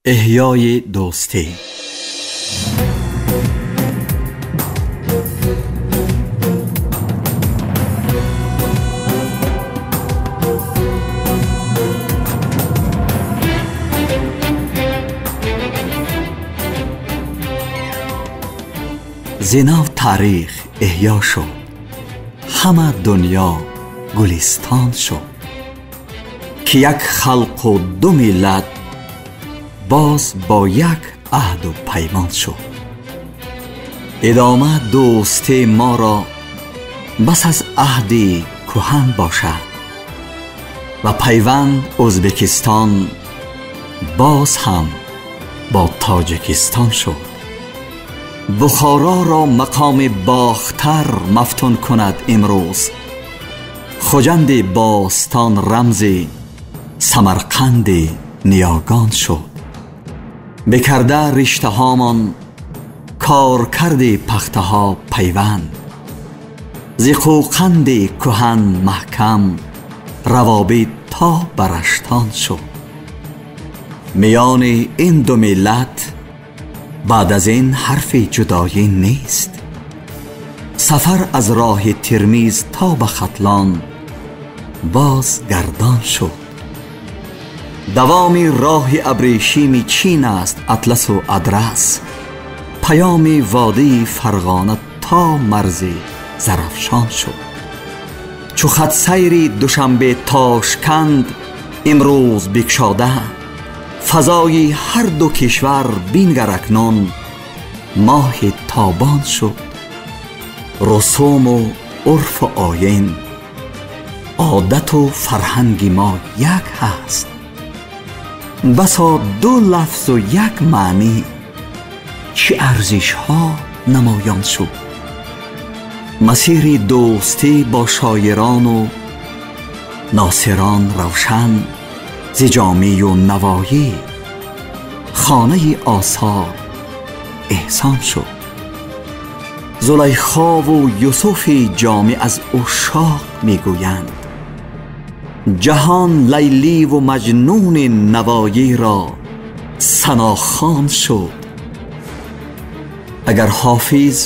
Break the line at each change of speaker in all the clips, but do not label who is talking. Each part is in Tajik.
Эҳёи дӯстӣ. Зи нав таърих эҳё шуд, ҳама дунё гулистон шуд, ки як халқу ду миллат боз бо як аҳду паймон шуд. Идома дӯстии моро бас аз аҳди кӯҳан бошад ва пайванд Ӯзбекистон боз ҳам бо Тоҷикистон шуд. Бухороро мақоми Бохтар мафтун кунад имрӯз, Хуҷанди бостон рамзи Самарқанди ниёгон шуд. Бикарда риштаҳомон коркарди пахтаҳо пайванд, зи қӯқанди кӯҳан маҳкам равобит то бараштон шуд. Миёни ин ду миллат баъд аз ин ҳарфи ҷудоӣ нест. Сафар аз роҳи Термиз то ба Хатлон боз гардон шуд. Давоми роҳи абрешими Чин аст Атласу Адрас, паёми водии Фарғона то марзи Зарафшон шуд. Чу хатсайри Душанбе Тошканд имрӯз бикшода, фазои ҳар ду кишвар бингар акнун моҳи тобон шуд. Русуму урфу оин, одату фарҳанги мо як ҳаст, басо ду лафзу як маънӣ чӣ арзишҳо намоён шуд. Масири дӯстӣ бо шоирону носирон равшан, зи Ҷомию Навоӣ хонаи осор эҳсон шуд. Зулайхову Юсуфи Ҷомӣ аз ушшоқ мегӯянд, ҷаҳон Лайливу Маҷнуни Навоиро санохон шуд. Агар Ҳофиз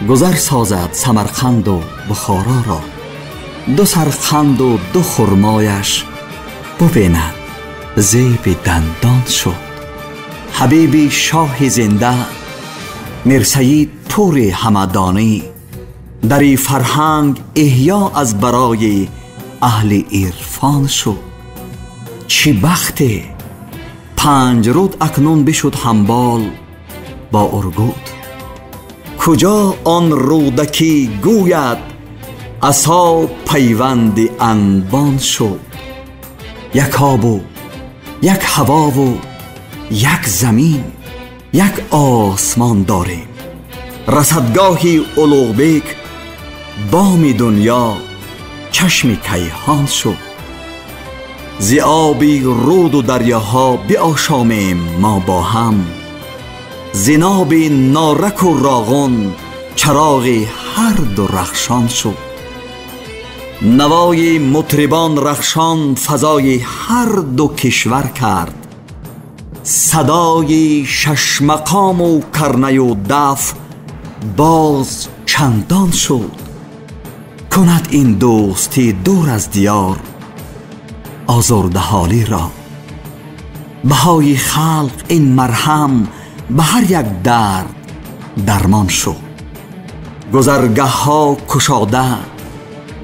гузар созад Самарқанду Бухороро, ду сарқанду ду хурмояш бубинад зеби дандон шуд. Ҳабиби шоҳи зинда Мирсаид Пури Ҳамадонӣ, дари фарҳанг эҳё аз барои аҳли ирфон шуд. Чӣ бахте Панҷруд акнун бишуд ҳамбол бо Ургут, куҷо он Рӯдакӣ гӯяд асо пайванди анбон шуд. Як обу як ҳавову як замин, як осмон дорем. Расадгоҳи Улуғбек боми дунё чашми кайҳон шуд. Зи оби руду дарёҳо биошомем мо бо ҳам, зи ноби Нораку Роғун чароғи ҳар ду рахшон шуд. Навои мутрибон рахшон фазои ҳар ду кишвар кард, садои шашмақому карнаю даф боз чандон шуд. Кунад ин дӯстӣ дур аз диёр озурдаҳолиро, баҳои халқ ин марҳам ба ҳар як дард дармон шуд. Гузаргаҳҳо кушода,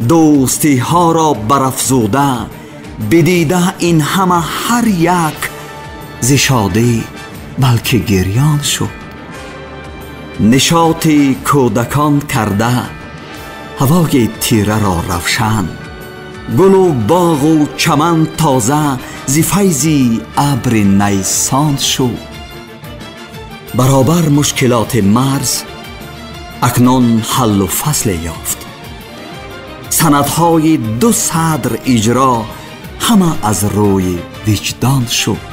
дӯстиҳоро барафзуда, бидида ин ҳама ҳар як зи шодӣ балки гирён шуд. Нишоти кӯдакон карда ҳавои тираро равшан, гулу боғу чаман тоза зи файзи абри найсон шуд. Баробар мушкилоти марз акнун ҳаллу фасле ёфт, санадҳои ду садр иҷро ҳама аз рӯи виҷдон шуд.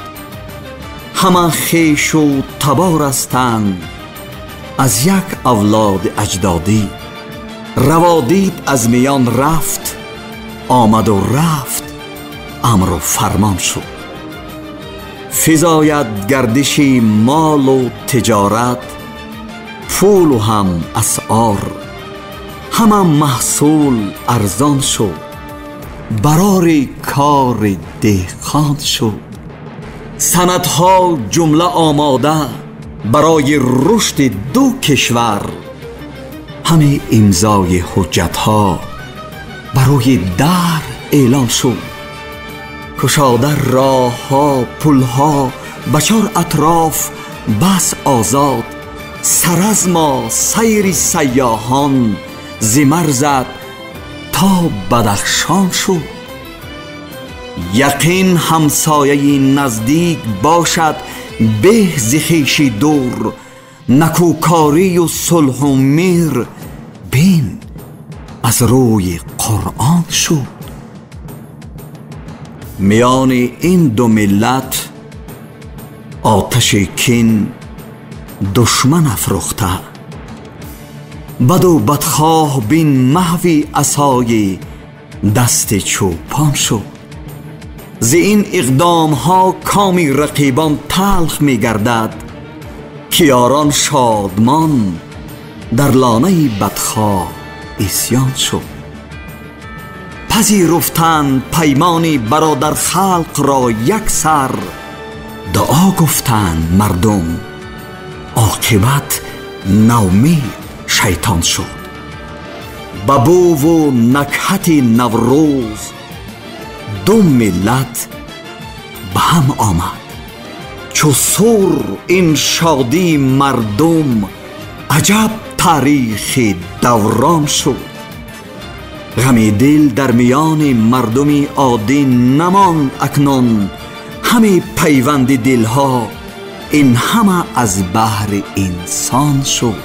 Ҳама хешу табор ҳастанд аз як авлоди аҷдодӣ, раводид аз миён рафт, омаду рафт, амру фармон шуд. Физояд гардиши молу тиҷорат, пулу ҳам асъор, ҳама маҳсул арзон шуд, барори кори деҳқон шуд. Санадҳо ҷумла омода барои рушди ду кишвар, ҳаме имзои ҳуҷҷатҳо барои дар эълон шуд. Кушода роҳҳо, пулҳо ба чор атроф бас озод, саразмо сайри сайёҳон зи марзат то Бадахшон шуд. Яқин ҳамсояи наздик бошад беҳ зи хеши дур, накӯкорию сулҳу меҳр бин аз рӯи Қуръон шуд. Миёни ин ду миллат оташи кин душман афрӯхта, баду бадхоҳ бин маҳви асои дасти чӯпон шуд. Зи ин иқдомҳо коми рақибон талх мегардад, ки ёрон шодмон дар лонаи бадхоҳ исьён шуд. Пазируфтанд паймони бародархалқро як сар, дуо гуфтанд мардум, оқибат навмид шайтон шуд. Ба буву накҳати Наврӯз ду миллат ба ҳам омад, чу сур ин шодии мардум аҷаб таърихи даврон шуд. Ғами дил дар миёни мардуми оддӣ намонд акнун, ҳаме пайванди дилҳо ин ҳама аз баҳри инсон шуд.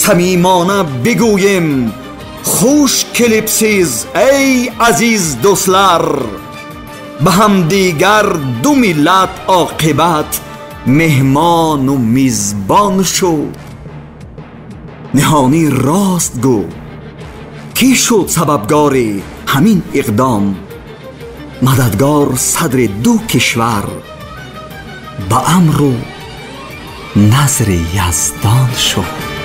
Самимона бигӯем хуш келибсиз эй азиз дӯстлар, ба ҳамдигар ду миллат оқибат меҳмону мизбон шуд. Ниҳонӣ рост гӯ, кӣ шуд сабабгори ҳамин иқдом? Мададгор садри ду кишвар ба амру назри Яздон шуд.